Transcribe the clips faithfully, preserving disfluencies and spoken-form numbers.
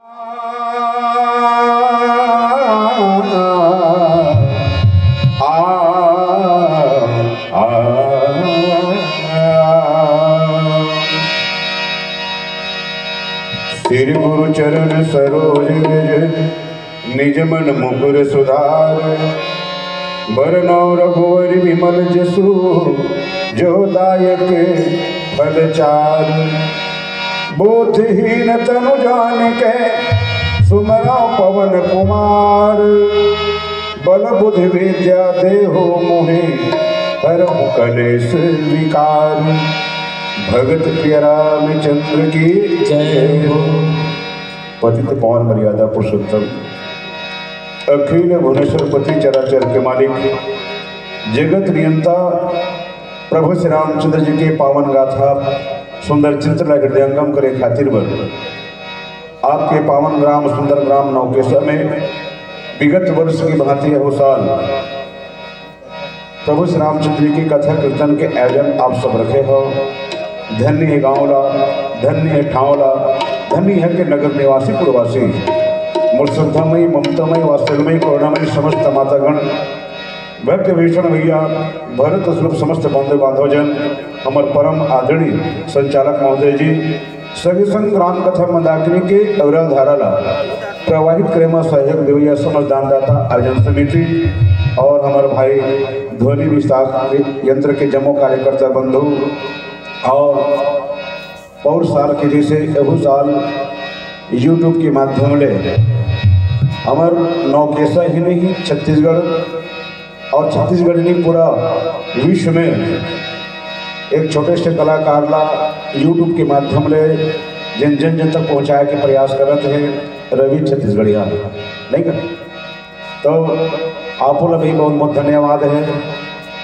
आ, आ, आ। श्री गुरु चरण सरोज रज, निज मन मुकुर सुधार। बरनउँ रघुवर विमल जसु, जो दायक फल चार। बोधहीन तनु जानिके, सुमरउँ पवन कुमार। बल बुद्धि विद्या देहु मोहे, हरहु कलेस विकार। भगत प्रिय रामचंद्र की जय हो। पतित पावन मर्यादा पुरुषोत्तम, अखिल भुवनेश्वर पति चराचर के मालिक, जगत नियंता प्रभु श्री रामचंद्र जी के पावन गाथा सुंदर चित्र ला हृदयंगम करे खातिर बर आपके पावन ग्राम सुंदर ग्राम नौकेसा में विगत वर्ष की भांति एहू साल प्रभु श्री रामचंद्र जी के कथा कीर्तन के आयोजन आप सब रखे हो। धन्य हे गाँव ला, धन्य हे ठाँव ला, धन्य हे के नगर निवासी पुरवासी। मोर श्रद्धामयी, ममतामयी, वात्सल्यमयी, करुणामयी समस्त मातागण, भक्त भीषण भैया, भरत स्वरूप समस्त बंधु बांधवजन, हमर परम आदरणीय संचालक महोदय जी, संगे संग राम कथा मंदाकिनी के अविरल धारा ला प्रवाहित करे म सहयोग देवइया समस्त दानदाता आयोजन समिति और हमर भाई ध्वनि विस्तार यंत्र के जम्मो कार्यकर्ता बंधु और पौर साल के जैसे एहू साल YouTube के माध्यम ले हमर नौकेसा ही नहीं, छत्तीसगढ़ और छत्तीसगढ़ नहीं, पूरा विश्व में एक छोटे से कलाकार ला YouTube के माध्यम ले जन जन जन तक पहुँचाए के प्रयास करत हे रवि छत्तीसगढ़िया, नहीं का? तो आपो ला भी बहुत बहुत धन्यवाद हे।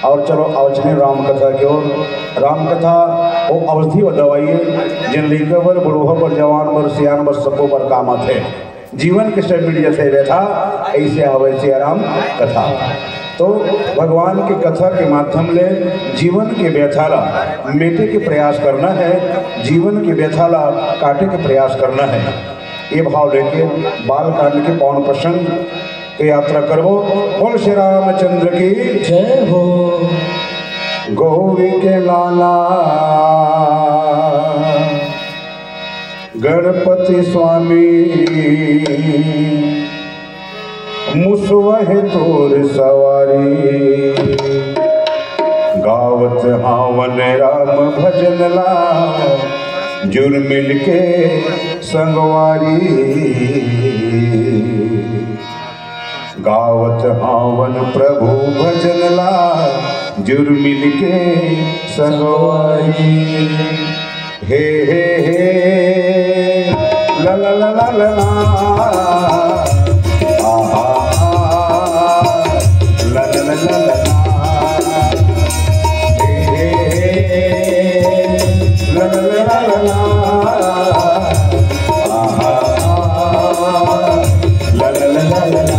और चलो, आवचने राम कथा के ओर। राम कथा वो अवधी व दवाई हे, जिन लइका बर, बुढ़वा बर, जवान बर, सियान बर, सबो बर काम आथे। जीवन के सब मिट जथे व्यथा, ऐसे हवय सिया राम कथा। तो भगवान के कथा के माध्यम ले जीवन के व्यथा ला मेटे के प्रयास करना हे, जीवन के व्यथा ला काटे के प्रयास करना हे। ये भाव लेके बालकांड के पावन प्रसंग के यात्रा करबो। बोल श्री रामचंद्र की जय हो। गौरी के लाला गणपति स्वामी, मुसवा हे तोर सवारी। गावत हावन राम भजन ला, जुर मिलके संगवारी। गावत हावन प्रभु भजन ला, जुर मिलके संगवारी। हे, हे, हे, ला, ला, ला। आहा, हा, ला, ला, ला, ला, ला। हे, हे, हे, ला, ला, ला, ला, ला। आहा, हा, ला, ला, ला, ला, ला।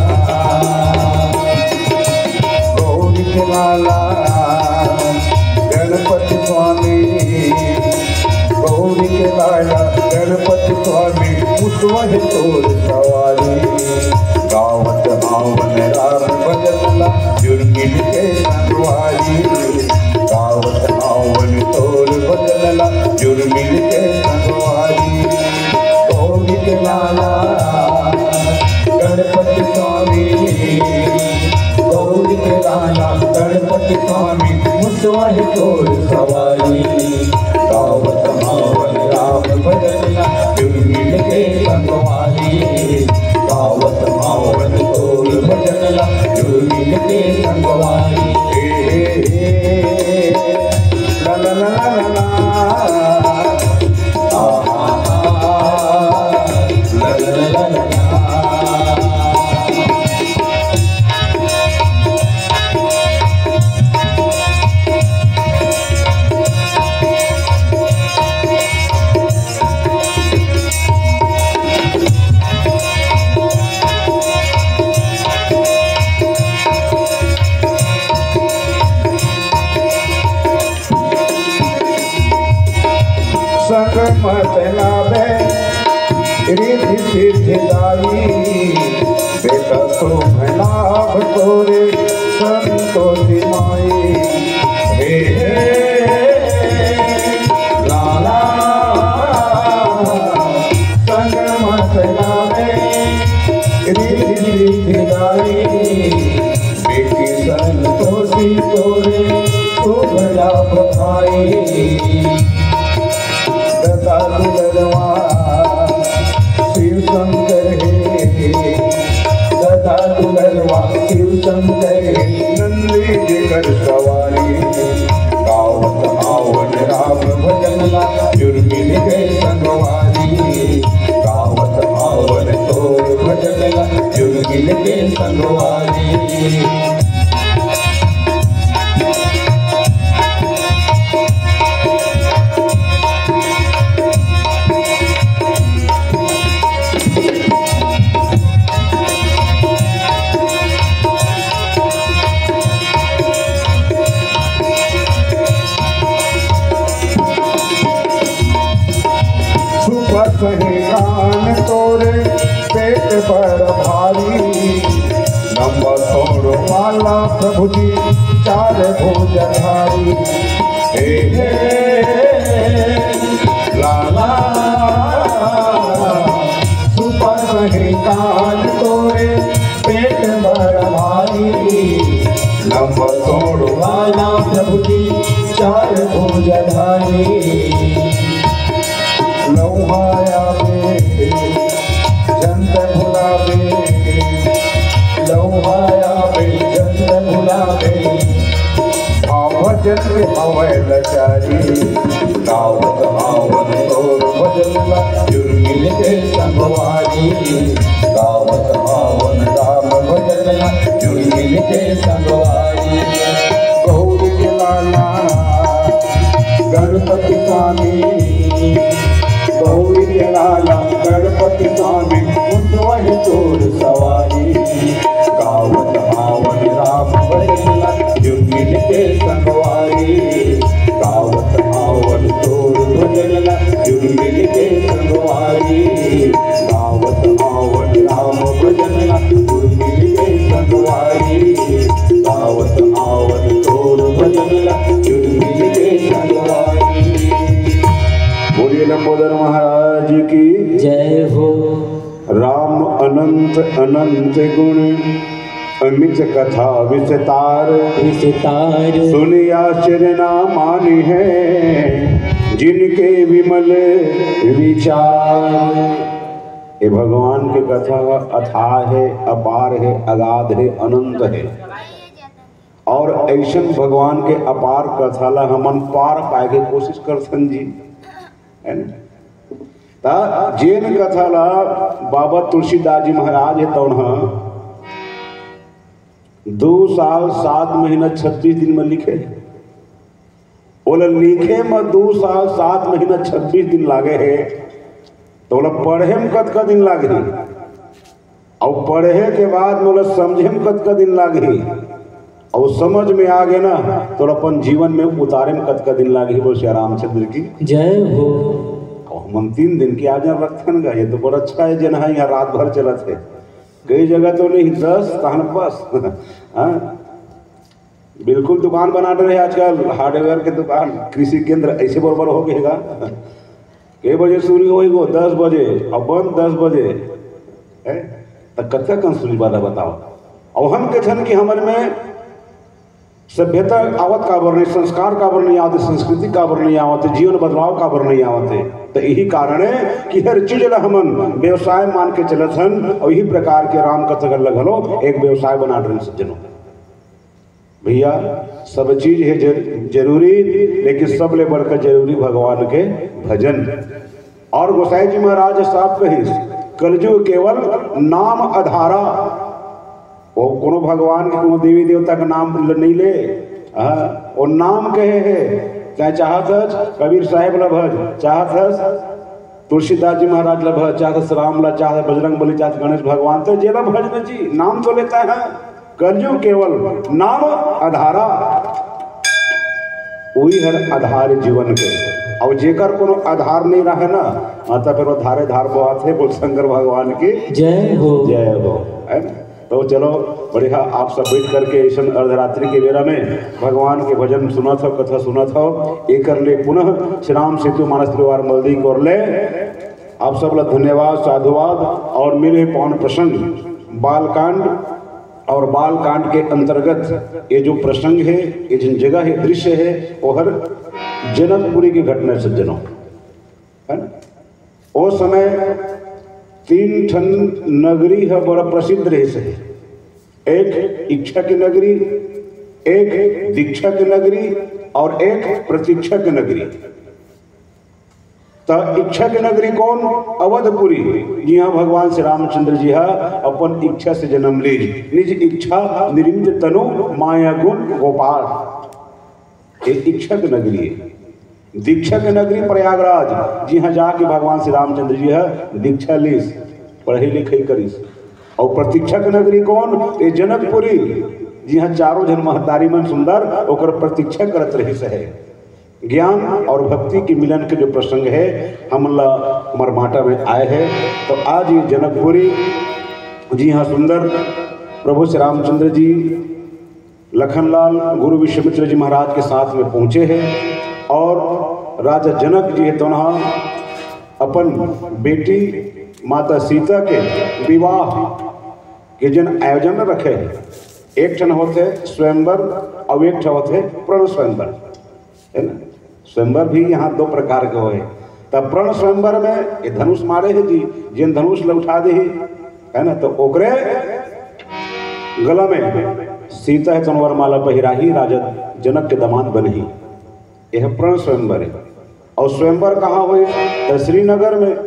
गौरी के लाला गणपति स्वामी, गौरी के लाला गणपति स्वामी, मुसवा हे तोर सवारी। गावत हावन राम भजन ला, जुर मिलके संगवारी। गावत हावन तोर भजन ला, जुर मिलके संगवारी। गौरी के लाला गणपति स्वामी, गौरी के लाला गणपति स्वामी, मुसवा हे तोर सवारी। गावत हावन राम भजन ला, जुर मिलके संगवारी। गावत हावन तोर भजन ला, जुर मिलके संगवारी। हे, हे, हे, ला, ला, ला। संग मत लावे रिद्धि सिद्धिदाई, बेटा शुभ लाभ तोरे संतोषी माई। हे, हे, लाला, संग मत लावे, रिद्धि सिद्धिदाई, बेटी संतोषी तोरे शुभ लाभ भाई। ददा दुलरवा शिव शंकर हे, ददा दुलरवा शिव शंकर हे, नंदी जेकर सवारी। गावत आवन राम भजन ला, जुर्मिल के संगवारी। गावत आवन तोर भजन ला, जुर्मिल के संगवारी। सुपथ हे कान तोरे पेट पर भारी, लंबा तोर माला प्रभु जी चार भुजधारी। हे, हे, लाला, सुपथ हे कान तोरे पेट पर भारी, लंबा तोर माला प्रभु जी चार भुजधारी। लौहाया बे, जंत भुलावे, लौहाया बे, जंत भुलावे। आ भजन के हवै लचारी, गावत आवन तोर भजन ला, जुर्मिल के संगवारी। गावत आवन राम भजन ला, जुर्मिल के संगवारी। गौर के लाला गणपति स्वामी, गौर के लाला गणपति स्वामी, उठवहि तोर सवारी। गावत आवन राम भजन ला, जुर्मिल के संगवारी। गावत आवन तोर भजन ला, जुर्मिल के संगवारी। गावत आवन राम भजन ला, जुर्मिल के संगवारी। गावत आवन तोर भजन ला, जुर्मिल के संगवारी। बोलिए लंबोदर महाराज की जय हो। राम अनंत अनंत गुण, अमित कथा विस्तार। विस्तार। सुनि आश्चर्य ना मानिहैं, जिनके विमल विचार। ये भगवान के कथा अथाह हे, अपार हे, अगाध हे, अनंत हे। और अइसन भगवान के अपार कथा ला हमन पार पाए के कोशिश करथन जी, है ना? त जेन कथा ला बाबा तुलसीदास जी महाराज हे, तउन ह दू साल सात महीना छब्बीस दिन में लिखे। ओला लिखे में दू साल सात महीना छब्बीस दिन लागे हे, त ओला पढ़े में कतका दिन लागही? अउ पढ़े के बाद मोला समझे में कतका दिन लागही, अउ समझ में आ गे ना, तो अपन जीवन में उतारे में कतका दिन लागही। बोल श्री रामचंद्र की जय हो। अउ हमन तीन दिन की आज्ञा रखथन गा, ये तो बड़ा अच्छा हे, जेन ह यहाँ रात भर चलत हे। कई जगह तो नहीं, दस तहन बस। हाँ, बिल्कुल दुकान बना डरे हे आजकल, हार्डवेयर के दुकान, कृषि केंद्र, ऐसे बरोबर हो गए गा। के बजे शुरू होही वो? दस बजे, अउ बंद दस बजे, है? त कतका कन सुनी बात बताओ। अउ हम कथन कि हमर में सभ्यता आवत काबर नहीं, संस्कार काबर नहीं आवत, संस्कृति काबर नहीं आवत, जीवन बदलाव काबर नहीं आवत हे। त यही कारण हे कि हर चीज ला हमन व्यवसाय मान के चलत हन, अउ यही प्रकार के राम कथा ल घलो एक व्यवसाय बना डरे सज्जनों। भैया, सब चीज हे जर-, जरूरी, लेकिन सबले बड़का जरूरी भगवान के भजन। अउ गोसाई जी महाराज साफ कहिस, "कलजुग केवल नाम अधारा।" वो कोनो भगवान के, कोनो देवी देवता के नाम ल-, नहीं ले, हाँ, वो नाम कहे हे, चाहे चाहत हस कबीर साहेब ला भज, चाहत हस तुलसीदास जी महाराज ला भज, चाहत हस राम ला, चाहत हस बजरंग बली, चाहत हस गणेश भगवान, त जेला भज न जी, नाम तो लेता है। कलजुग केवल नाम अधारा, उही हर आधार जीवन के। अउ जेकर कोनो आधार नहीं रहे ना, हाँ, त फिर वो धारे धार बोआथे। बोल शंकर भगवान की जय हो। जय हो, है ना? तो चलो, बढ़िया, आप सब बैठ करके ऐसन अर्धरात्रि के बेरा में भगवान के भजन सुनत हो, कथा सुनत हो, एकर ले पुनः श्री राम सेतु मानस परिवार मल्दी कोर ले आप सब ला धन्यवाद, साधुवाद। और मिले पावन प्रसंग बालकांड, और बालकांड के अंतर्गत ये जो प्रसंग है, ये जिन जगह है, दृश्य है, वो हर जनकपुरी की घटना से जनो, है ना? ओ समय तीन ठन नगरी ह बड़ा प्रसिद्ध रहिस हे। एक इच्छा के नगरी, एक दीक्षा के नगरी और एक प्रतीक्षा के नगरी। त इच्छा के नगरी कौन? अवधपुरी, जिहाँ भगवान श्री रामचंद्र जी ह अपन इच्छा से जन्म लीस, निज इच्छा निर्मित तनु माया गुण गोपाल। ये इच्छा के नगरी है। दीक्षा के नगरी प्रयागराज, जिहाँ जाके भगवान श्री रामचंद्र जी ह दीक्षा लीस, पढ़ाई लिखाई करिस। और प्रतीक्षा के नगरी कौन? ये जनकपुरी, जिहाँ चारों झन महतारी मन सुंदर ओकर प्रतीक्षा करत रहिस हे। ज्ञान और भक्ति के मिलन के जो प्रसंग है, हमन ला हमर माटा में आए है। तो आज ये जनकपुरी, जिहाँ सुंदर प्रभु श्री रामचंद्र जी लखनलाल गुरु विश्वामित्र जी महाराज के साथ में पहुंचे हैं और राजा जनक जी हे तोनहा अपन बेटी माता सीता के विवाह के जन आयोजन रखे हैं। एक ठन होथे स्वयंवर और एक ठन होथे प्रण स्वयंवर, है ना? स्वयंवर भी यहाँ दो प्रकार के होए। तब प्रण स्वयंवर में ये धनुष मारे है जी, जिन धनुष ल उठा दे ही, है ना, तो ओकरे गला में सीता है तोन वरमाला पहिराही, राजा जनक के दामाद बनही। यह प्रण स्वयंवर है। और स्वयंवर कहाँ होए? तो श्रीनगर में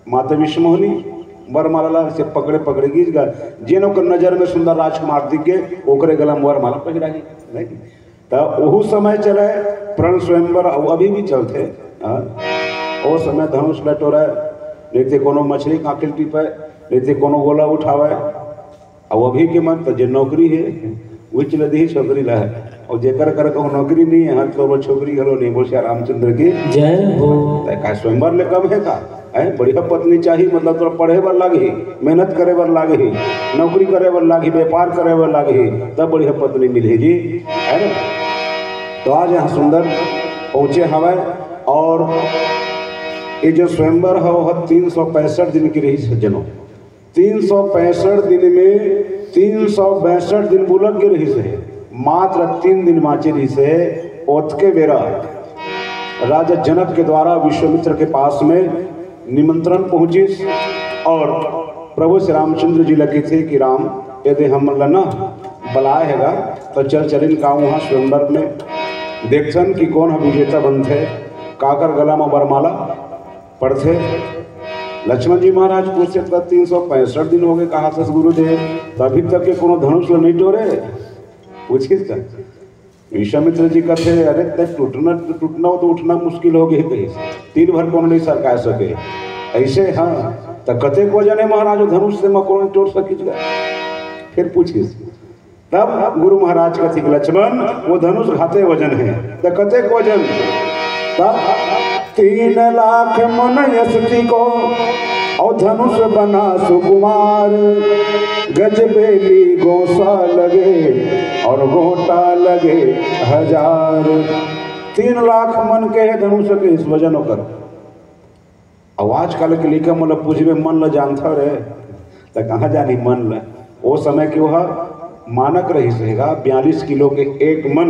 माता विश्वमोहनी वरमाला ला से पकड़े पकड़े गिर गा, जेन ओकर नजर में सुंदर राजकुमार दिख गए, ओकरे गला में वरमाला पहिराही। नहीं, त ओहू समय चले प्रण स्वयंवर, अउ अभी भी चलथे। हाँ? ओ समय धनुष ल टोरे, नहीं ते कोनो मछली कांखिल टिपे, नहीं ते कोनो गोला उठावे। अउ अभी के मन त जे नौकरी है, उच ल दिही छोकरी ला। अउ जेकर कर कहूँ नौकरी नहीं है, हाँ, तो वो छोकरी घलो नहीं। बोल श्री रामचंद्र की जय हो। त का स्वयंवर ले कम है का? हैं, बढ़िया पत्नी चाही, मतलब तोरा पढ़े बर लागही, मेहनत करे बर लागही, नौकरी करे बर लागही, व्यापार करे बर लागही, तब बढ़िया पत्नी मिलही जी, है ना? तो आज यहाँ सुंदर पहुँचे हवय और ये जो स्वयंवर है, वो तीन सौ पैंसठ दिन की रही सज्जनों। तीन सौ पैंसठ दिन में तीन सौ पैंसठ दिन बुलक के रहिस हे, मात्र तीन दिन बाँचे रहिस हे। ओतके बेरा राजा जनक के द्वारा विश्वामित्र के पास में निमंत्रण पहुँचिस और प्रभु श्री रामचंद्र जी ल कहिथे कि राम, यदि हमन ल ना बलाए हेगा, तो चल चलिन का वहाँ स्वयंवर में देखथन कि कौन ह विजेता बनथे, काकर गला म वरमाला पड़थे। लक्ष्मण जी महाराज पूछे, "त तीन सौ पैंसठ दिन हो गए, कहा था गुरुदेव, त अभी तक के कोनो धनुष ल नहीं टोरे?" पूछिस त विश्वामित्र जी कथे, "अरे, ते टूटना, टूटना हो तो उठना मुश्किल हो गई," कहिस। "दिन भर कोनो नहीं सरका सके।" ऐसे, हाँ, त कतेक वजन है महाराज, वो धनुष से मैं कोनो टोर सकिस गा? फिर पूछिस। तब गुरु महाराज कथिक, "लक्ष्मण, वो धनुष घाते वजन है।" त कतेक वजन? तब तीन लाख मन यशति को, और धनुष बना सुकुमार। गज बेली गोसा लगे, और गोटा लगे हजार। तीन लाख मन के है धनुष के इस वजन ओकर। अउ आजकल के लइका मन ल पूछबे, "मन ल जानथव रे?" त कहाँ जानी मन ल। ओ समय के ओहा मानक रहिस हे गा, बयालीस किलो के एक मन,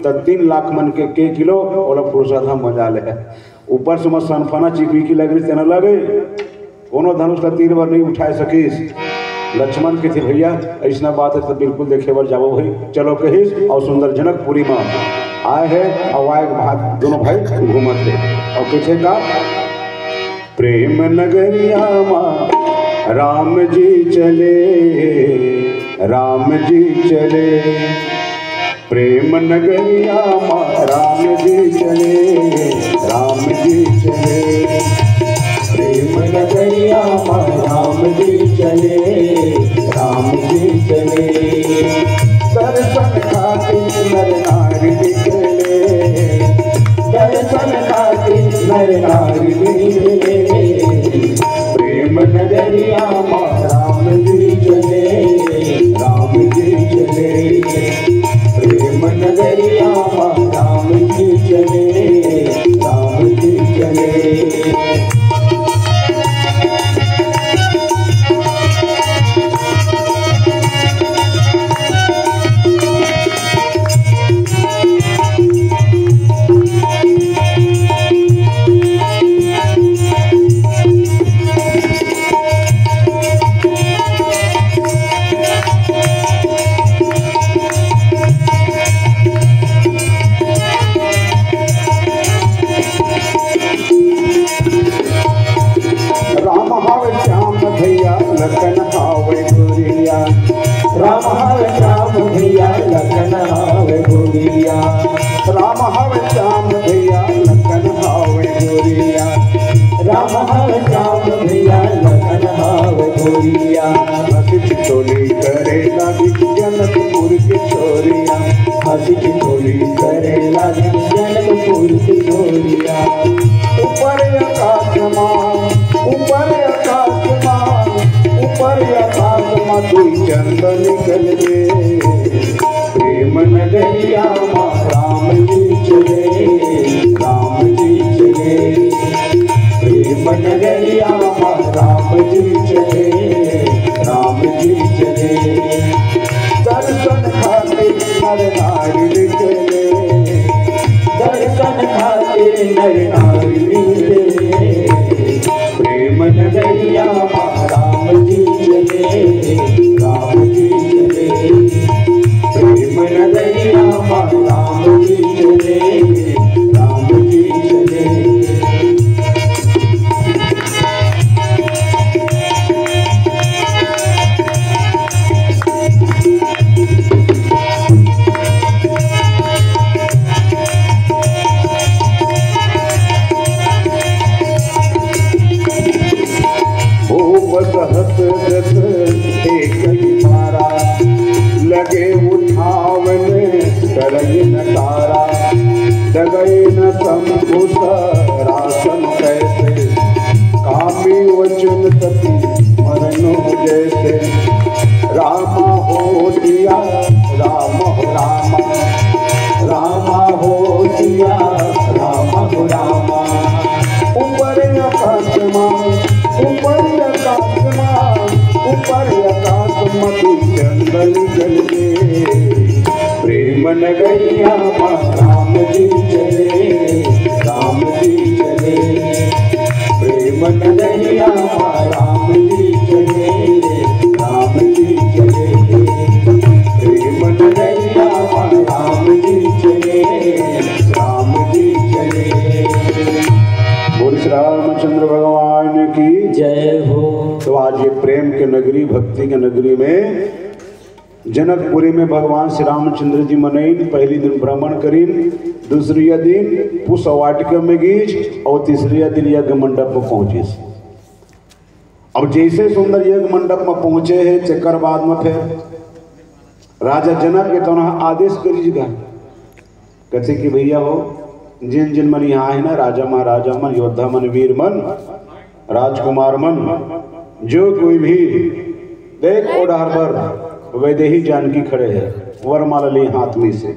त तीन लाख मन के के किलो, ओला फुरसत ह मजा ले। ऊपर से ओमा सनफना चिपी की लग रही, तेना लगे। कोनो धनुष ल तीर बर नहीं उठाए सकिस। लक्ष्मण कथे, "भैया, अइसना बात है त बिल्कुल देखे बर जाबो भाई।" चलो कहिस, अउ सुंदर जनकपुरी म आए हे, अउ आए के बाद दोनों भाई घूमत हे, अउ कथे का, "प्रेम नगरिया मा राम जी चले, राम जी चले।" प्रेम नगरिया मा राम जी चले, राम जी चले। प्रेम नगरिया मा राम जी चले, राम जी चले। दर्शन खातिर नर नारी निकले, दर्शन खातिर प्रेम नगरिया मा राम जी चले, राम जी चले। प्रेम नगरिया मा राम जी चले, राम जी चले। राम हावे श्याम भैया, लखन हावे गोरिया। राम हावे श्याम भैया, लखन हावे गोरिया। राम हावे श्याम भैया, लखन हावे गोरिया। राम हावे श्याम भैया, लखन हावे गोरिया। हंसी ठिठोली करे लागी जनकपुर के छोरिया। हंसी ठिठोली करे लागी जनकपुर के छोरिया। ऊपर आकाश मा, ऊपर आकाश मा, ऊपर आकाश मा दुई चंद निकले। प्रेम नगरिया मा राम जी चले, राम जी चले। प्रेम नगरिया मा राम जी चले, राम जी चले। दर्शन खातिर नर नारी निकले, दर्शन खातिर नर नारी निकले। प्रेम नगरिया मा राम जी चले, राम जी चले। प्रेम नगरिया मा राम जी चले, राम जी चले। भूप सहस जस एक ही मारा, लगे उठावन करई न तारा। डगई न शंकुस रासन कैसे, कामी वचन सती मरनो जैसे। राम हो सिया, राम हो राम, राम हो सिया, राम हो राम। ऊपर आकाश मा, ऊपर आकाश मा, ऊपर आकाश मा तू चंदन जल के। प्रेम नगरिया मा राम जी चले, राम जी चले। प्रेम नगरिया मा राम जी चले, राम जी चले। प्रेम नगरिया मा राम जी चले, राम जी चले। बोल श्री रामचंद्र भगवान की जय हो। तो आज ये प्रेम के नगरी, भक्ति के नगरी में जनकपुरी में भगवान श्री रामचंद्र जी मनइन। पहली दिन भ्रमण करिन, दूसरिया दिन पुष्प वाटिका में गीज और तीसरिया दिन यज्ञ मंडप में पहुंचिस। अब जैसे सुंदर यज्ञ मंडप में पहुंचे हे, तेकर बाद में फिर राजा जनक के तोना आदेश करिस गा, कथे कि भैया हो, जिन जिन मन यहाँ हे ना, राजा महाराजा मन, योद्धा मन, वीर मन, राजकुमार मन, जो कोई भी, देख ओ डहर बर वैदेही जानकी खड़े हे, वरमाला ले हाथ में से,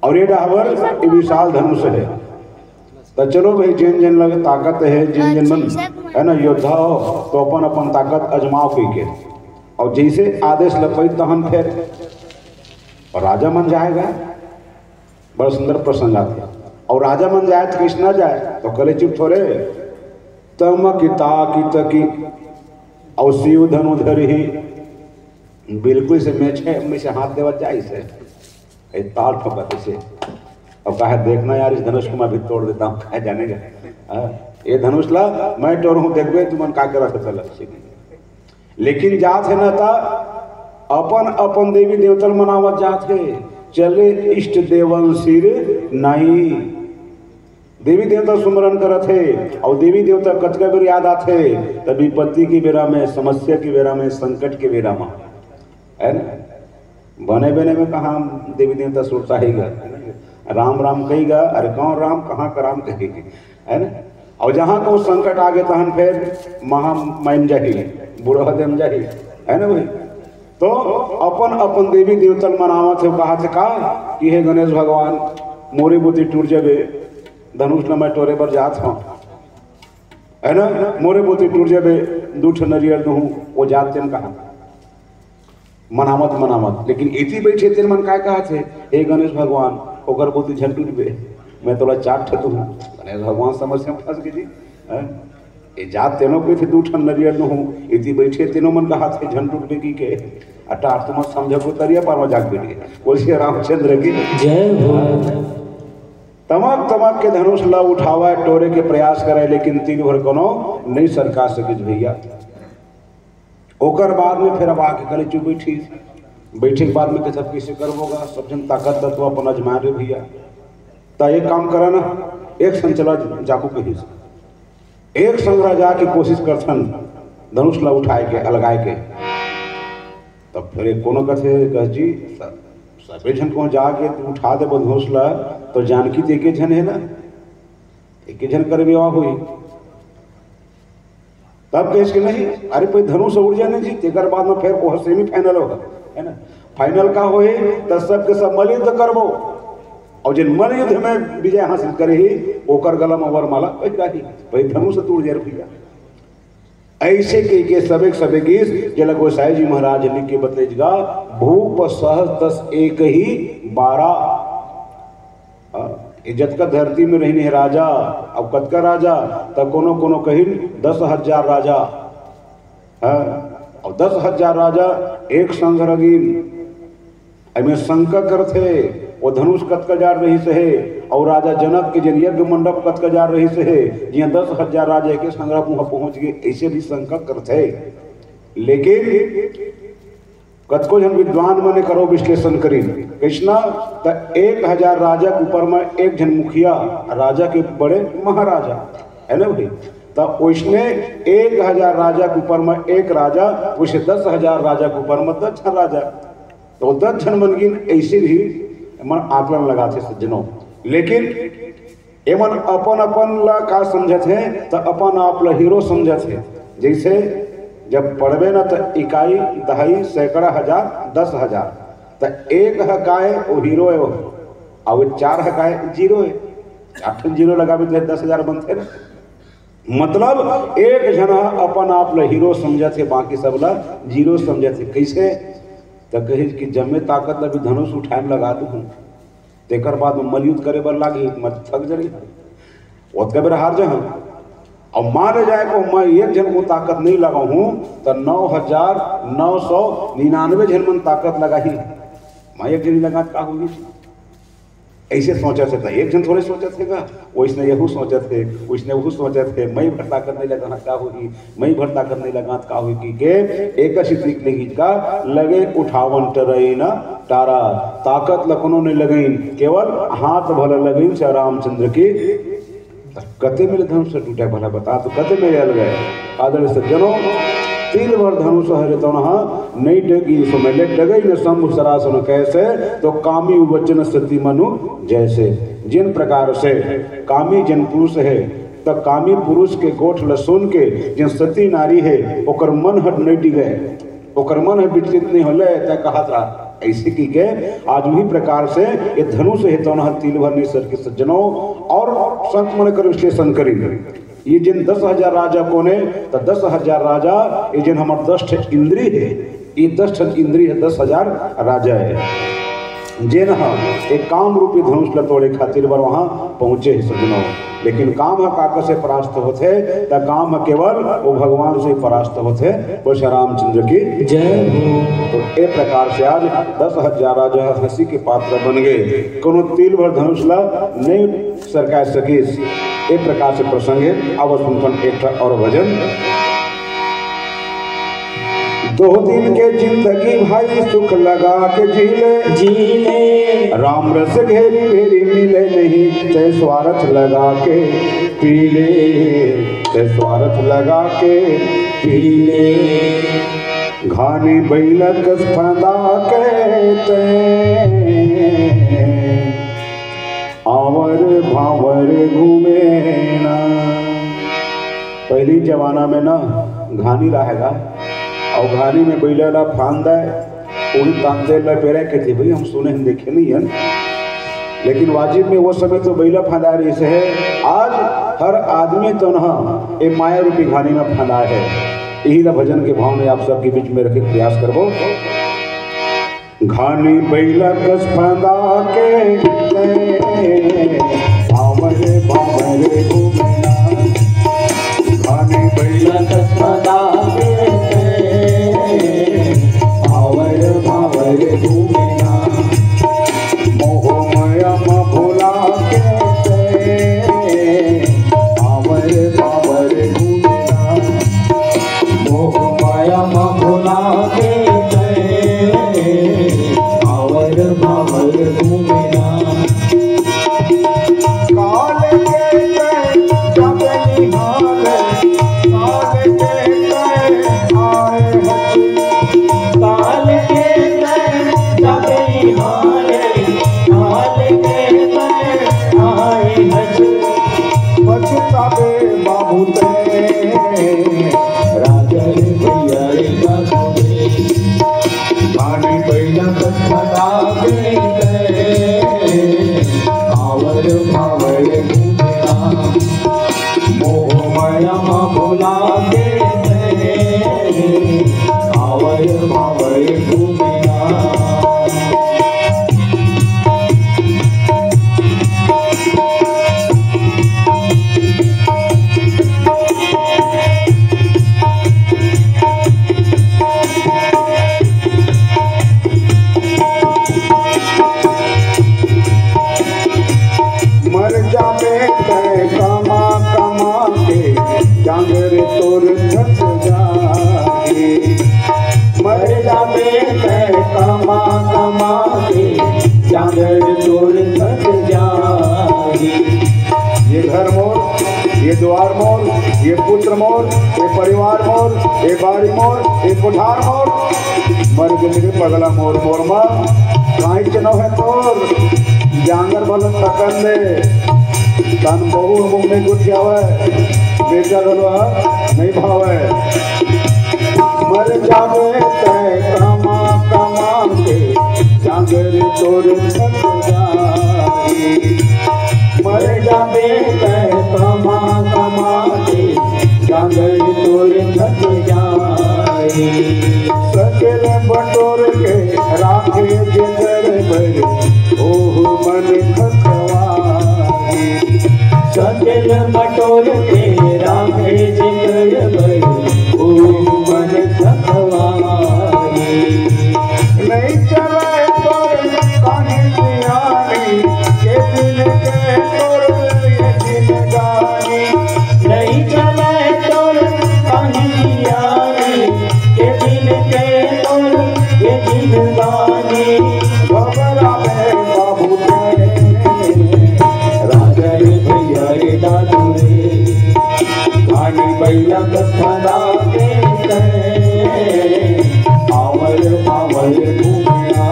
और ये डहर बर ये विशाल धनुष हे। तो चलो भाई, जिन जिन लगे ताकत हे, जिन जिन मन हे ना योद्धा हो, तो अपन अपन ताकत अजमाओ कहि के। और जैसे आदेश ल पइस तहन फिर और राजा मन जाय गा, बड़ा सुंदर प्रसंग आथे। और राजा मन जाय तो कृष्णा जाय, तो कले चुप थोरे, तम किता कित की, और शिव धनु धरि ही, बिल्कुल से मेछे में से हाथ देवत जाय से, ए ताल ठोकत से। अब कहे, "देखना यार, इस धनुष को मैं भी तोड़ देता हूँ, कहे जाने का। हाँ, ये धनुष ला मैं तोड़हूँ, देखबे तुमन का करत हे।" लेकिन जात हे ना ता अपन अपन देवी देवता ल मनावत जात हे, चले इष्ट देवन सिर नाई। देवी देवता सुमरन करत हे, और देवी देवता कतका बेर याद आथे, तब विपत्ति की बेरा में, समस्या की बेरा में, संकट की बेरा में, है ना? बने बने में कहाँ देवी देवता सुरता ही गा, राम राम कही गा, अरे कौन राम, कहाँ का राम कही, है ना? अउ जहाँ को संकट आगे तहन फेर महामैम जाही, बूढ़ा देम जाही, है ना भाई? तो अपन अपन देवी देवता ल मनावत हे, कहा थे का कि हे गणेश भगवान, मोरे बोती टूट जाबे, धनुष ल मैं टोरे बर जात हूँ, है ना, मोरे बोती टूट जाबे, दू ठन नरियर दूहूँ, वो जात तेन कहा मनावत मनावत, लेकिन एती बैठे तेन मन काय कहा थे, हे गणेश भगवान, ओकर बोती झन टूटबे, मैं तोला चार ठे दूहूँ। गणेश भगवान समस्या में फंस गए जी। हैं? ये जात तेनो कोई थे दू ठन नरियर दूहूँ, एती बैठे तेनो मन कहा थे झन टूटबे की के, अटा तुम समझ को तरिया पार में जाके बैठ गए। बोलिए रामचंद्र की जय हो। तमक तमक के धनुष ला उठावे, टोरे के प्रयास करे, लेकिन तीन भर कोनो नहीं सरका सकिस भैया। ओकर बाद में फिर अब आके कले चुप बैठी। बैठे के बाद में कहता, "कैसे करबो गा? सब जन ताकत ला तो अपन आजमा रे भैया। त एक काम करा ना, एक संग चला जाबो कहीं से। एक संग रह जाके कोशिश करथन धनुष ला उठाए के, अलगाए के।" तब फिर एक कोनो कथे, "कह जी, सब, सबे झन को जाके तू उठा देबो धनुष ला, तो जानकी तो एके झन है ना, एके झन कर विवाह होई।" तब कहिस कि नहीं, अरे कोई धनुष उड़ जाने जी, तेकर बाद में फिर वो सेमीफाइनल होगा, है ना? फाइनल का होई, त सबके सब मल्लयुद्ध करबो, और जिन मल्लयुद्ध में विजय हासिल करे ही, ओकर गला में वरमाला पहिरा ही। भाई धनुष टूट जाए भैया। ऐसे कह के सबे के सबे गिस, जेला गोसाई जी महाराज लिख के बतलेज गा, भूप सहस दस एक ही बारह। हाँ, ये जतका धरती में रहिन हे राजा, अब कतका राजा, त कोनो कोनो कहिन दस हजार राजा। हाँ, अब दस हजार राजा एक संग रगिन, एमे शंका करथे, वो धनुष कतका जाड़ रहिस हे, और राजा जनक के जेन यज्ञ मंडप कतका जाड़ रहिस हे, जिहां दस हजार राजा एके संग रह मुहा पहुंच गए, ऐसे भी शंका करथे। लेकिन कतको झन विद्वान मने करो विश्लेषण करिन, कइसना त एक हजार राजा के ऊपर में एक झन मुखिया, राजा के बड़े महाराजा, है ना भाई? त ओइसने एक हजार राजा के ऊपर में एक राजा, वैसे दस हजार राजा के ऊपर में दस झन राजा। तो दस झन मन गिन ऐसे भी मन आकलन लगाथे सज्जनों। लेकिन एमन अपन अपन ला का समझत हे, त अपन आप ला हीरो समझत हे। जैसे जब पढ़बे ना, त इकाई, दहाई, सैकड़ा, हजार, दस हजार, त एक ह काय, वो हीरो है वो, और वो चार ह काय, जीरो है। चार ठन जीरो लगाबे त दस हजार बनथे ना। मतलब एक झन ह अपन आप ला हीरो समझत हे, बाकी सब ला जीरो समझत हे। कैसे? त कहिस कि जम्मे ताकत ला भी धनुष उठाए में लगा दूं, तेकर बाद में मलयुद्ध करे बर लागी, मैं तो थक जही, ओतका बेर हार जहूं। और माने जाए को मैं एक झन को ताकत नहीं लगाहूं, त नौ हजार नौ सौ निन्यानवे झन मन ताकत लगाही, मैं एक झन लगा का होही? ऐसे सोचत हे, त एक झन थोड़े सोचत हे गा, वैसने यहू सोचत हे, वैसने वहू सोचत हे, मैं भर ताकत नहीं लगाना का होही, मैं भर ताकत नहीं लगात का होही, कि के एक असी दिख नहीं का लगे उठावन टरई न टारा, ताकत लखनो नहीं लगइन, केवल हाथ भला लगइन से रामचंद्र की। कते मेले धनुष टूटे भला बता, तो कते मेले अलगे। आदर सज्जनों, तिल भर धनुष हरे तनहा नहीं डगी, सो मेले डगई न शंभु सरासन कैसे, तो कामी वचन सती मनु जैसे। जिन प्रकार से कामी जन पुरुष है, त कामी पुरुष के गोठ ल सुन के जन सती नारी है, ओकर मन हट नहीं डिगे, ओकर मन ह विचलित नहीं होले, तै कहत रहा। ऐसे की के आज वही प्रकार से ये धनुष है, तनहा तिल भर नहीं सरके सज्जनों, और संत मन कर विश्लेषण करी। ये जिन दस हजार राजा कोने, त दस हजार राजा, ये जिन हमर दस ठे इंद्री है, ये दस ठन इंद्री है, दस हजार राजा है। जेन ह एक काम रूपी धनुष ल तोड़े खातिर बर वहां पहुंचे हे सज्जनों। लेकिन काम ह काकर से परास्त होथे? त काम ह केवल वो भगवान से परास्त होथे। बोल श्री रामचंद्र की जय हो। तो ए प्रकार से आज दस हजार राजा हंसी के पात्र बन गए, कोनो तिल भर धनुष ल नहीं सरका सकिस। ए प्रकार से प्रसंग है। अब सुनथन एक ठा और भजन। दो दिन के जिंदगी भाई सुख लगा के जी ले। जी ले। राम रस घेरी भेरी मिले नहीं, ते स्वार्थ लगा के पी ले, ते स्वार्थ लगा के पी ले। घानी बैलक फंदा के ते आवर भावर घूमे ना। पहिली जमाना में ना घानी रहय गा, अउ घानी में बइला ला फांदय, उही तांते ल पेरय कथे भई, हम सुने हन, देखे नइ हन। लेकिन वाजिब में वो समय तो बइला फांदाय रहिस हे, आज हर आदमी तन ह ए माया रूपी घानी में फांदाय हे। इही ला भजन के भाव में आप सबके बीच में रखे के प्रयास करबो। घानी बइला कस फांदा के, भांवर भांवर घूमना। घानी बइला कस फांदा के, भांवर भांवर घूमना। मोह माया म भुला के, भांवर भांवर घूमना। मोह माया म भुला के तैं, भांवर भांवर घूमना। काल के तैं जाबे निहाले, काल के तैं आए हस। काल के तैं जाबे निहाले, काल के तैं आए हस। पछताबे बाबू तैं, राजा रे भइया रे बाबू रे। घानी बइला कस फांदा के तैं, भांवर भांवर घूमना। मोह माया म भुला के तैं, भांवर भांवर घूमना। मर जाबे तैं कमा कमा के, जांगर तोर थक जाही। मर जाबे तैं कमा कमा के, जांगर तोर थक जाही। ये घर मोर, ये दुवार मोर, ये पुत्र मोर, ये परिवार मोर, ये बाड़ी मोर, ये कोठार मोर, मर गे रे पगला मोर, मोर मा काहीच नोहे तोर। जांगर भले थकन दे, तन बहू मुंह में गोठियावय, बेटा घलो ह नइ भावय। मर जाबे तैं कमा कमा के, जांगर तोर थक जाही। मर जाबे तैं कमा कमा के, जांगर तोर थक जाही। सकेल बटोर के राखे जेकर बर, ओहू मन थकवाही। सकेल बटोर के राखे जेकर बर, ओहू मन थकवाही। नइ चलय तोर काहीं सियानी, के दिन के तोर ये जिनगानी। नइ चलय तोर काहीं सियानी, के दिन के तोर ये जिनगानी। घबराबे बाबू तैं, राजा रे भइया रे दादू रे। घानी बइला कस फांदा के तैं, भांवर भांवर घूमना।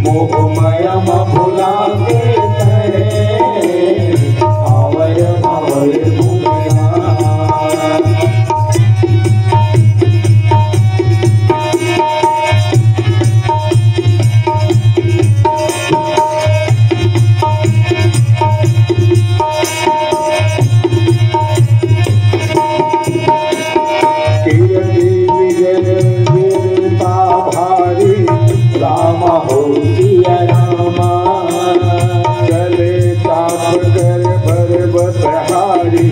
मोह माया म भुला के तैं, भांवर भांवर घूमना। कीरति विजय वीरता भारी, रामा हो सिया रामा। चले चाप कर बर बसहारी,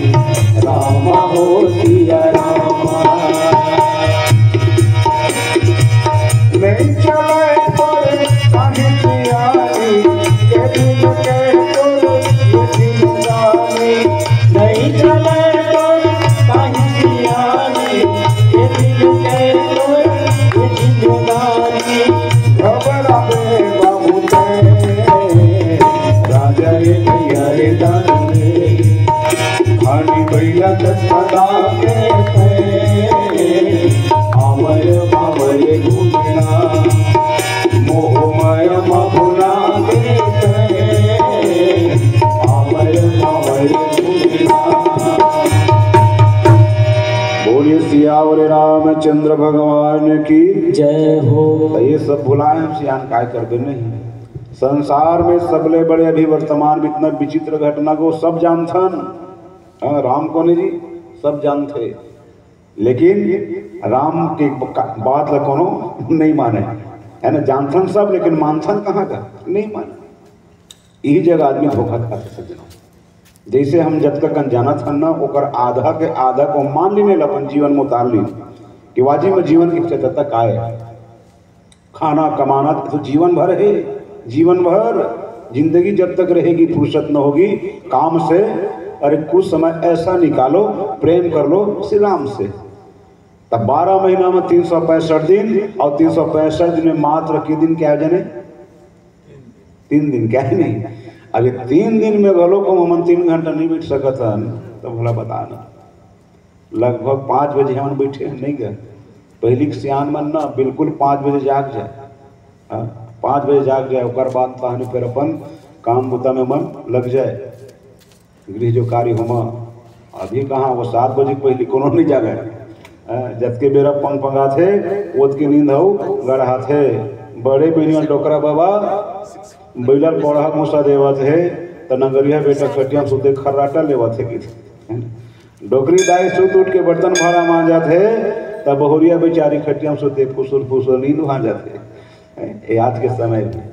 रामा हो सिया रामा। नइ चलय तोर काहीं सियानी, के दिन के तोर ये जिनगानी। नइ चलय तोर काहीं सियानी, के दिन के तोर ये जिनगानी। घबराबे बाबू तैं, राजा रे भइया रे दादू रे। घानी बइला कस फांदा के तैं, भांवर भांवर घूमना। मोह माया म भुला के तैं, भांवर भांवर घूमना। सियावर रामचंद्र भगवान की जय हो। तो ये सब भुलाए हम सियान, काय करबे नहीं। संसार में सबले बड़े अभी वर्तमान में इतना विचित्र घटना को सब जानथन। हाँ, राम कोन हे जी, सब जानथे, लेकिन राम के ब-, का-, बात ला कोनो नहीं माने, है ना? जानथन सब, लेकिन मानथन कहाँ का? नहीं माने। यही जगह आदमी धोखा खाथे सज्जनों। जैसे हम जतका कन जानत हन ना, ओकर आधा के आधा को मान लेने ला अपन जीवन में उतार ली कि वाजी में जीवन की सत्यता का है। खाना कमाना तो जीवन भर है, जीवन भर जिंदगी जब तक रहेगी फुर्सत न होगी काम से। अरे कुछ समय ऐसा निकालो, प्रेम कर लो श्री राम से। तब बारह महीना में तीन सौ पैंसठ दिन, और तीन सौ पैंसठ दिन में मात्र के दिन क्या जने? तीन दिन, क्या है नहीं? अब ये तीन दिन में घलो को हमन तीन घंटा नहीं बैठ सकत हन, तो भला बता ना। लगभग पाँच बजे हमन बैठे हैं, नहीं गए। पहली के सियान मन ना बिल्कुल पाँच बजे जाग जाए, हाँ, पाँच बजे जाग जाए, ओकर बाद तहन फिर अपन काम बुता में मन लग जाए। गृह जो कार्य होमा, अभी कहाँ, वो सात बजे के पहले कोनो नहीं जागे। हाँ, जतके बेरा पंग पंगाथे, ओतके नींद हऊ गढ़ाथे। बड़े बिनिया डोकरा बाबा, बैलर पौड़ा मुसा देवत हे, त नगरिया बेटा खटिया सुते खर्राटा लेवत हे। डोकरी दाई सुत उठ के बर्तन भाड़ा मांजत हे, त बहुरिया बेचारी खटिया सुते फुसुर फुसुर नींद भांजत हे। ए, आज के समय में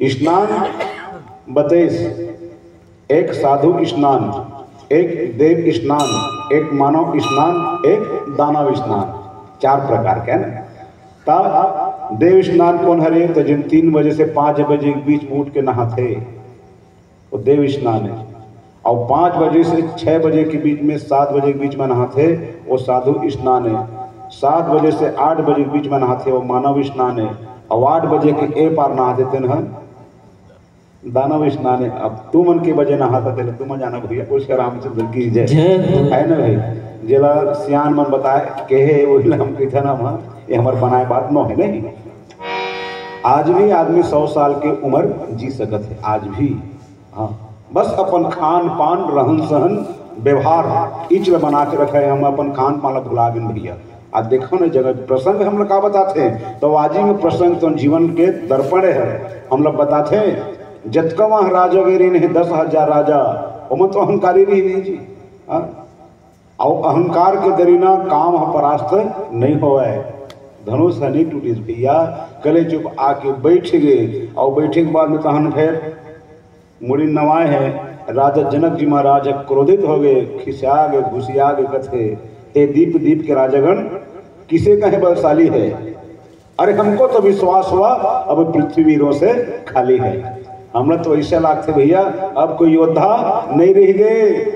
स्नान बतेस, एक साधु स्नान, एक देव स्नान, एक मानव स्नान, एक दानव स्नान, चार प्रकार के है ना। तब देव स्नान कौन हरे? तो जिन तीन बजे से पाँच बजे के बीच में उठ के नहाथे, वो देव स्नान है। और पाँच बजे से छः बजे के बीच में, सात बजे के बीच में नहाथे, वो साधु स्नान है। सात बजे से आठ बजे के बीच में नहाथे, वो मानव स्नान है। और आठ बजे के ए पार नहाथे, तेन ह दानव स्नान है। अब तुमन के बजे नहाथा, तेला तुमन जाना भैया, बोल श्री रामचंद्र की जय। जय हो। है ना भाई? जेला सियान मन बताए, कहे, वही ला हम कहिथन हम, ये हमर बनाए बात नो है नहीं। आज भी आदमी सौ साल के उम्र जी सकत है, आज भी। हाँ, बस अपन खान पान, रहन सहन, व्यवहार, इच ल बना के रखे हम, अपन खान पान ल भुला गेन भैया। आज देखो ना, जगह प्रसंग हम लोग का बताथे, तो आजी में प्रसंग तो जीवन के दर्पण है, हम लोग बताथे। जतका वहाँ राजा गे रहिन हे, दस हजार राजा, ओमन तो अहंकारी रहिन हे जी। हाँ? अउ अहंकार के दरिना काम ह परास्त नहीं होवय। धनुष ह नहीं टूटिस भैया, कले चुप आके बैठ गे। अउ बैठे के बाद में तहन फेर मुड़ी नवाए हे। राजा जनक जी महाराज क्रोधित हो गए, खिसिया गए, गुसिया गए, कथे, "हे दीप दीप के राजागण, किसे कहे बलशाली है? अरे, हमको तो विश्वास हुआ अब पृथ्वी वीरों से खाली है।" हमरा तो ऐसे लागथे भैया, अब कोई योद्धा नहीं रह गए।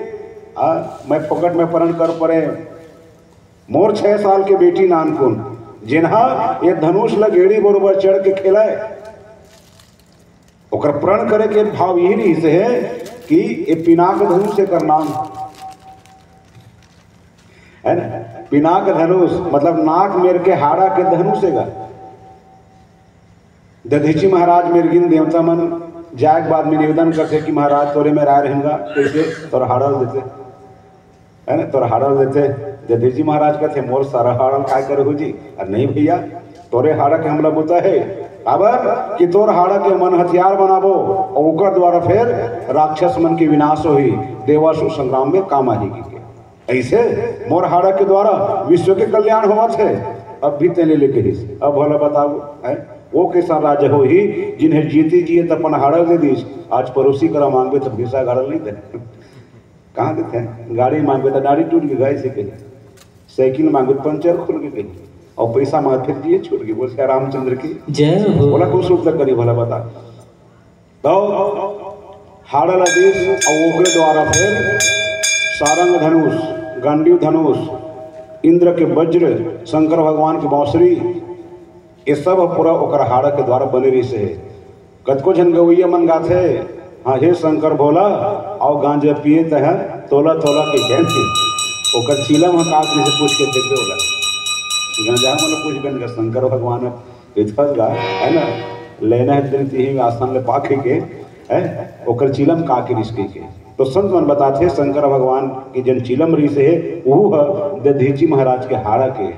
आ, मैं फोकट में प्रण कर पड़े। मोर छह साल के बेटी नानकुन, जिन्हा ये धनुष ल गेड़ी बरोबर चढ़ के खेलाए, ओकर प्रण करे के भाव यही रहिस हे कि ये पिनाक धनुष एकर नाम, है ना? पिनाक धनुष मतलब नाक मेर के हाड़ा के धनुष एगा। दधीची महाराज मेर गिन देवता मन जाए के बाद में निवेदन करथे कि महाराज, तोरे में राय रहेंगा, कैसे? तोर हाड़ा ल देते, है ना? तोर हाड़ा ल देते। दधीची महाराज कहते, "मोर सारा हाड़ा ल काय करे हो जी?" अरे नहीं भैया, तोरे हाड़ा के हमला बुता है, काबर कि तोर हाड़ा के मन हथियार बनाबो और ओकर द्वारा फिर राक्षस मन के विनाश होही, देवासुर संग्राम में काम आही के। ऐसे मोर हाड़ा के द्वारा विश्व के कल्याण होवत है। अब भी तेने ले कहिस, अब भला बताओ, है? वो कैसा राजा होही जिन्हें जीती जी त अपन हाड़ा दे दीस, आज पड़ोसी करा मांगबे त भैंसा गाड़ा नहीं दे। कहाँ देते हैं? गाड़ी मांगबे त डाड़ी टूट के गाय से कही, साइकिल मांगबे त पंचर खुल के कही, और पैसा मांगे फिर जिए छूट के। बोल श्री रामचंद्र की जय हो। बोला कुछ शुभ तक करी भला बता। तो हाड़ा ला दीस और ओकरे द्वारा फिर सारंग धनुष, गांडीव धनुष, इंद्र के वज्र, शंकर भगवान के बांसुरी, ये सब पूरा ओकर हाड़ा के द्वारा बने रहिस हे। कतको झन गवैया मन गाथे, "हाँ हे शंकर भोला, आओ गांजा पिए तह तोला तोला के कहन।" ओकर चीलम ह का कहिस पूछ के देखे ओला। गांजा मन पूछ बेन का शंकर भगवान इथस गा, है ना, लेना है दिन तिही आसन ले पाखे के, है, ओकर चीलम का कहिस के। तो संत मन बताथे, शंकर भगवान के जन चिलम रिहिस हे, उहू ह दधीची महाराज के हाड़ा के।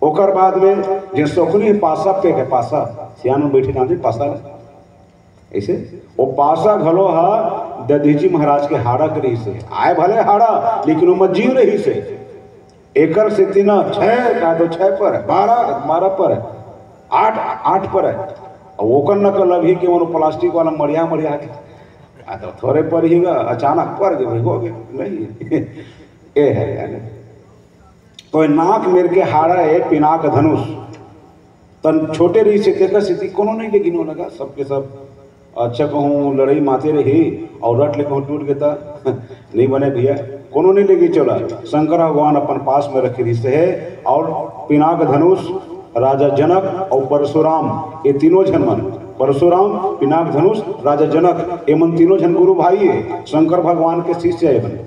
ओकर बाद में जे सौकनी हे, पासा पे के पासा, सियान मन बैठे जानथे पासा ल, अइसे वो पासा घलो ह दधीची महाराज के हाड़ा के रिहिस हे। आय भले हाड़ा, लेकिन ओमा जीव रिहिस हे। एकर सेती न छै, का तो छै पर, बारह, बारह पर, आठ, आठ पर हे। अउ ओकर नकल अभी के ओनो प्लास्टिक वाला मड़िया, मड़िया के। आ तो थोरे पर ही गा, अचानक पर गे, हो गे, नहीं। ए हे, यानी। तो नाक मेर के हाड़ा ए पिनाक धनुष। तन छोटे रिहिस हे, तेकर सेती कोनो नहीं लेगिन ओला गा, सबके सब अच्छा कहूँ लड़ई माते रही अउ रट ले कहूँ टूट गे त नहीं बने भैया, कोनो नहीं लेगिस ओला। शंकर भगवान अपन पास में रखे रिहिस हे अउ पिनाक धनुष, राजा जनक अउ परशुराम, ये तीनों झन मन, परशुराम, पिनाक धनुष, राजा जनक, ये मन तीनों झन गुरु भाई हे, शंकर भगवान के शिष्य हे ये मन।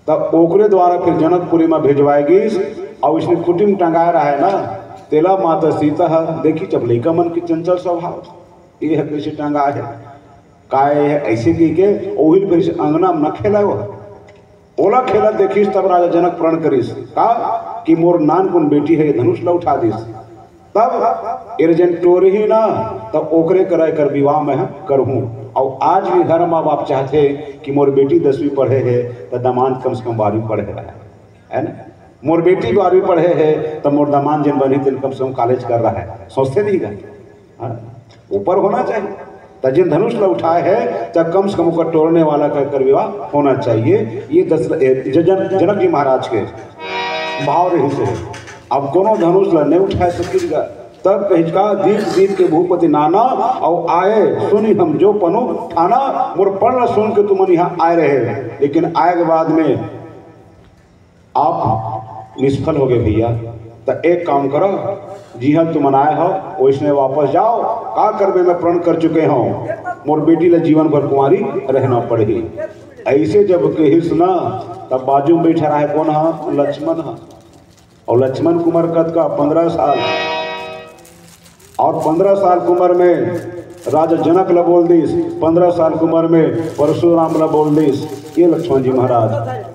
तब ओकरे द्वारा फिर जनकपुरी में भेजवाए गिस, अउ इसने खुटी में टंगाए रहे ना, तेला माता सीता ह देखिस, अब लइका मन के चंचल स्वभाव, ये ह कइसे टंगाए हे, काय हे, अइसे कहिके ओही ल फिर अंगना में न खेलाए वो। ओला खेलत देखिस, तब राजा जनक प्रण करिस, का कि मोर नानकुन बेटी हे, धनुष ल उठा दिस। तब एला जेन टोरही ना, तब ओकरे करा एकर विवाह मैं ह करहूँ। अउ आज भी हर माँ बाप चाहथे कि मोर बेटी दसवीं पढ़े हे, त दमांद कम से कम बारहवीं पढ़े रहे, है ना? मोर बेटी बारहवीं पढ़े हे, त मोर दमांद जेन बनही, तेन कम से कम कॉलेज कर रहा है, सोचथे नहीं गा? हाँ, ऊपर होना चाहिए। त जेन धनुष ला उठाए हे, त कम से कम ओकर टोरने वाला का एकर विवाह होना चाहिए। ये दस, ए, ज-, जन-, जनक जी महाराज के भाव रहिस हे। अब कोनो धनुष ला नहीं उठाए सकिस गा। तब कहिस का, दीप दीप के भूपति नाना, अउ आए सुनि हम जो पनु ठाना, मोर प्रण ला सुन के तुमन यहाँ आए रहे, लेकिन आए के बाद में आप निष्फल हो गए भैया। त एक काम करो, जिहाँ तुमन आए हो, वैसने वापस जाओ। का करबे, मैं प्रण कर चुके हूँ, मोर बेटी ला जीवन भर कुंवारी रहना पड़ही। अइसे जब कहिस ना, तब बाजू में बैठा रहे, कौन हा? लक्ष्मण हा। अउ लक्ष्मण के उमर कतका? पन्द्रह साल। अउ पन्द्रह साल के उमर में राजा जनक ला बोल दिस, पन्द्रह साल के उमर में परशुराम ला बोल दिस। ये लक्ष्मण जी महाराज,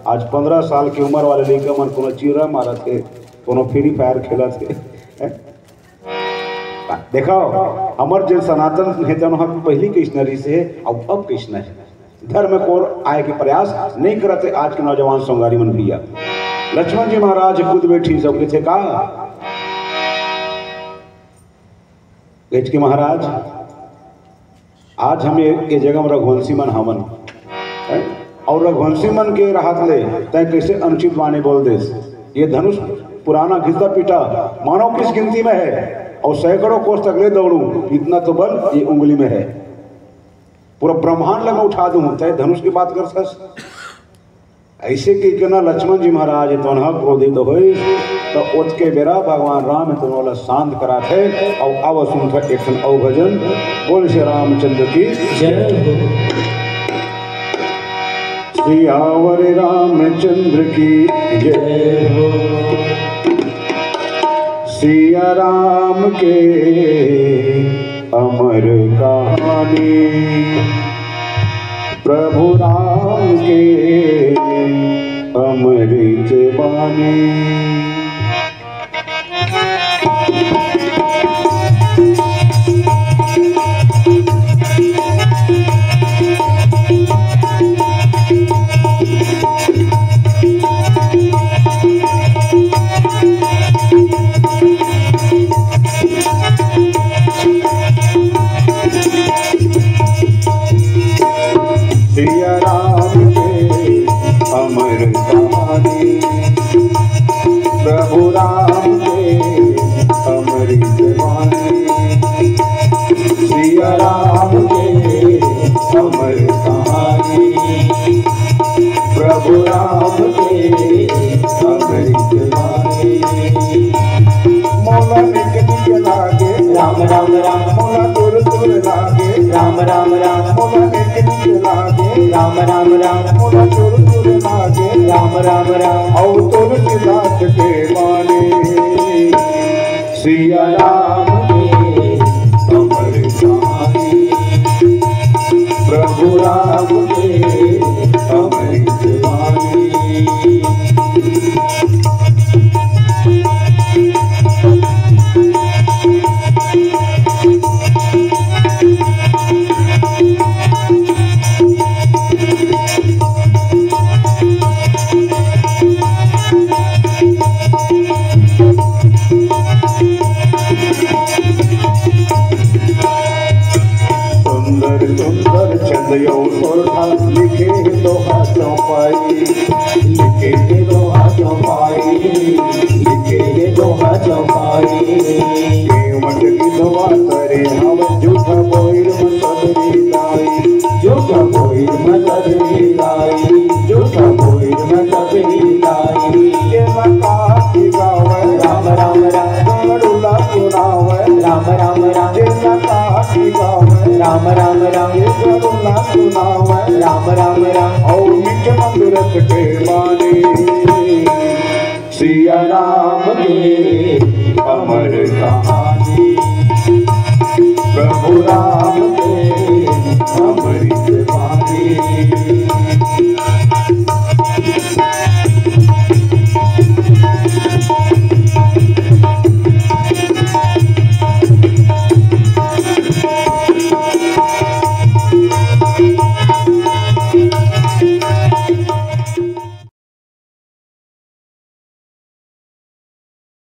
आज पन्द्रह साल के उमर वाले लइका मन कोनो चिरा मारत हे, कोनो Free Fire खेलत हे। देखो, हमर जेन सनातन हे, तेन ह पहिली कइसना रिहिस हे, अउ अब कइसना हे। धर्म के ओर आए के प्रयास नहीं करत हे आज के नौजवान संगवारी मन भैया। लक्ष्मण जी महाराज खुद बैठी सब कथे का, कहिस कि महाराज, आज हम ये, ये जगह में रघुवंशी मन हवन, हैं? अउ रघुवंशी मन के रहत ले तैं कइसे अनुचित बानी बोल देस? ये धनुष पुराना घिसा पिटा, मानो किस गिनती में हे, अउ सैकड़ों कोस तक ले दौड़ूं, इतना तो बल ये उंगली में हे। पूरा ब्रह्मांड ला मैं उठा दूं, तैं धनुष के बात करथस। अइसे कहिके ना लक्ष्मण जी महाराज तोन ह क्रोधित होइस, त ओतके बेरा भगवान राम तोन ओला शांत कराथे। अउ अब सुनथन एक ठन अउ भजन। बोल श्री रामचंद्र की जय हो। सियावर रामचंद्र की जय हो। सिया राम के अमर कहानी, प्रभु राम के अमृत बानी। सिया राम के अमर कहानी, प्रभु राम के अमृत बानी। सिया राम के अमर कहानी, प्रभु राम के अमृत बानी। मोला निक निक लागे राम राम राम, मोला तुर तुर लागे राम राम राम, मोला निक निक लागे राम राम राम, मोला तुर तुर लागे राम राम राम, अउ तुलसीदास के बानी। सिया राम के अमर कहानी, प्रभु राम के लिखे हे दोहा चौपाई, लिखे हे दोहा चौपाई। केवट गिधवा करे हवय झूठा बोइर म सबरी दाई, झूठा बोइर म सबरी दाई, झूठा बोइर म सबरी दाई। के नकाती गावय राम राम राम। गरुला सुनावय राम राम राम। के नकाती गावय राम राम राम। गरुला सुनावय राम राम राम। और नीचे मंदिर के बानी सिया राम के अमर कहानी।